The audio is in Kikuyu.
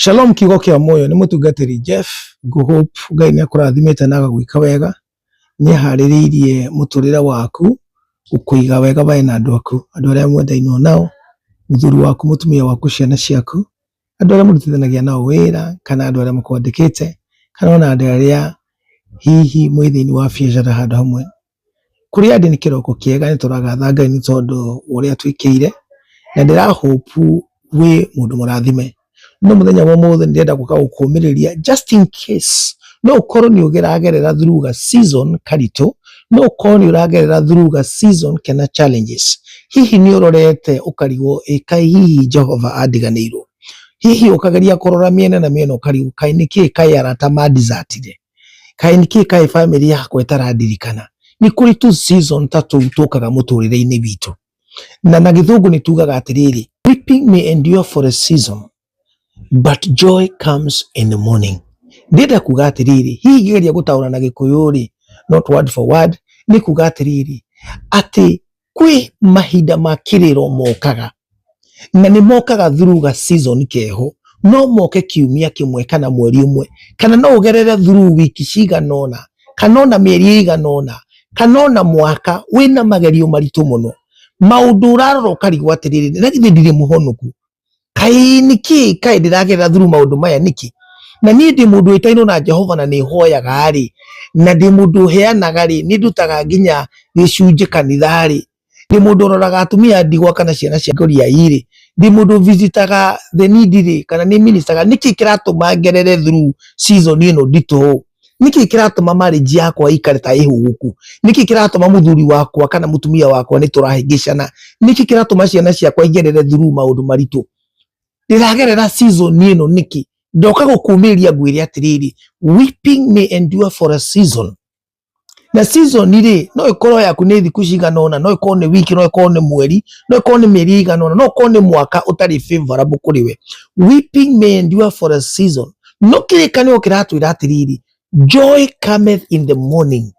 Shalom kiugo kĩa muoyo nĩ mũtungatĩri Jeff ngũ-hope Ngai nĩ akũrathimĩte na agagwĩka wega nĩ aharĩrĩirie mũtũrĩre waku gũkũiga wega we na andũ aku andũ arĩa mwendainwo nao mũthuri waku mũtumia waku ciana ciaku andũ arĩa mũrutithanagia nao wĩra kana andũ arĩa makwandĩkĩte kana ona andũ arĩa hihi mwĩ thĩinĩ wa biacara handũ hamwe. Kũrĩa ndĩ nĩ kĩroko kĩega nĩ tũragatha Ngai nĩ tondũ wa ũrĩa atwĩkĩire na ndĩra hope wĩ mũndũ mũrathime. No mũthenya wa ũmũthĩ nĩ ndĩrenda gũka gũkũmĩrĩria just in case no ũkorwo nĩ ũragerera through ga season karitũ, no ũkorwo nĩ ũragerera through ga season kena challenges. Hihi nĩ ũrorete ũkarigwo ĩ kaĩ hihi Jehova andiganĩirwo? Hihi ũkageria kũrora mĩena na mĩena ũkarigwo kaĩ nĩkĩ kaĩ arata mandizatire? Kaĩ nĩkĩ kaĩ famĩlĩ yakwa ĩtarandirikana? Nĩ kũrĩ tũ season ta tũu tũkaga mũtũrĩre-inĩ witũ. Na na gĩthũngũ nĩ tugaga atĩrĩrĩ, weeping may endure for a season but joy comes in the morning. Ndĩrenda kuga atĩrĩrĩ, hihi ngĩgeria gũtaũra na gĩkũyũ rĩ, not word for word, nĩ kuga atĩrĩrĩ, atĩ kwĩ mahinda ma kĩrĩro mokaga na nĩ mokaga through ga season keho no moke kiumia kĩmwe kana mweri ũmwe kana no ũgerere through wiki cigana ũna kana ona mĩeri ĩigana ũna kana ona mwaka wĩna magerio maritũ mũno maũndũ ũrarora ũkarigwo atĩrĩrĩ na githĩ ndirĩ mũhonoku Kaĩ nĩkĩ kaĩ ndĩragerera through maũndũ maya nĩkĩ? Na niĩ ndĩ mũndũ wĩtainwo na Jehova na nĩ hoyaga rĩ, na ndĩ mũndũ ũheanaga rĩ, nĩ ndutaga nginya gĩcunjĩ kanitha rĩ, ndĩ mũndũ ũroraga atumia a ndigwa kana ciana cia ngoriai rĩ, ndĩ mũndũ visitaga the needy rĩ, kana nĩ ministaga, nĩkĩ kĩratũma ngerere through season ĩno nditũ ũũ? Nĩkĩ kĩratũma marriage yakwa ĩikare ta ĩhũgũku? Nĩkĩ kĩratũma mũthuri wakwa kana mũtumia wakwa nĩ tũrahĩngĩcana? Nĩkĩ kĩratũma ciana ciakwa igerere through maũndũ maritũ? Ndĩragerera season ĩno nĩkĩ? Ndoka gũkũmĩrĩria ngwĩre atĩrĩrĩ, weeping may endure for a season. Na season rĩ, no ĩkorwo yaku nĩ thikũ cigana ũna, no ĩkorwo nĩ wiki, no ĩkorwo nĩ mweri, no ĩkorwo nĩ mĩeri ĩigana ũna, no ĩkorwo nĩ mwaka ũtarĩ favorable kũrĩ we. Weeping may endure for a season. No kĩrĩkanĩro kĩratwĩra atĩrĩrĩ, joy cometh in the morning.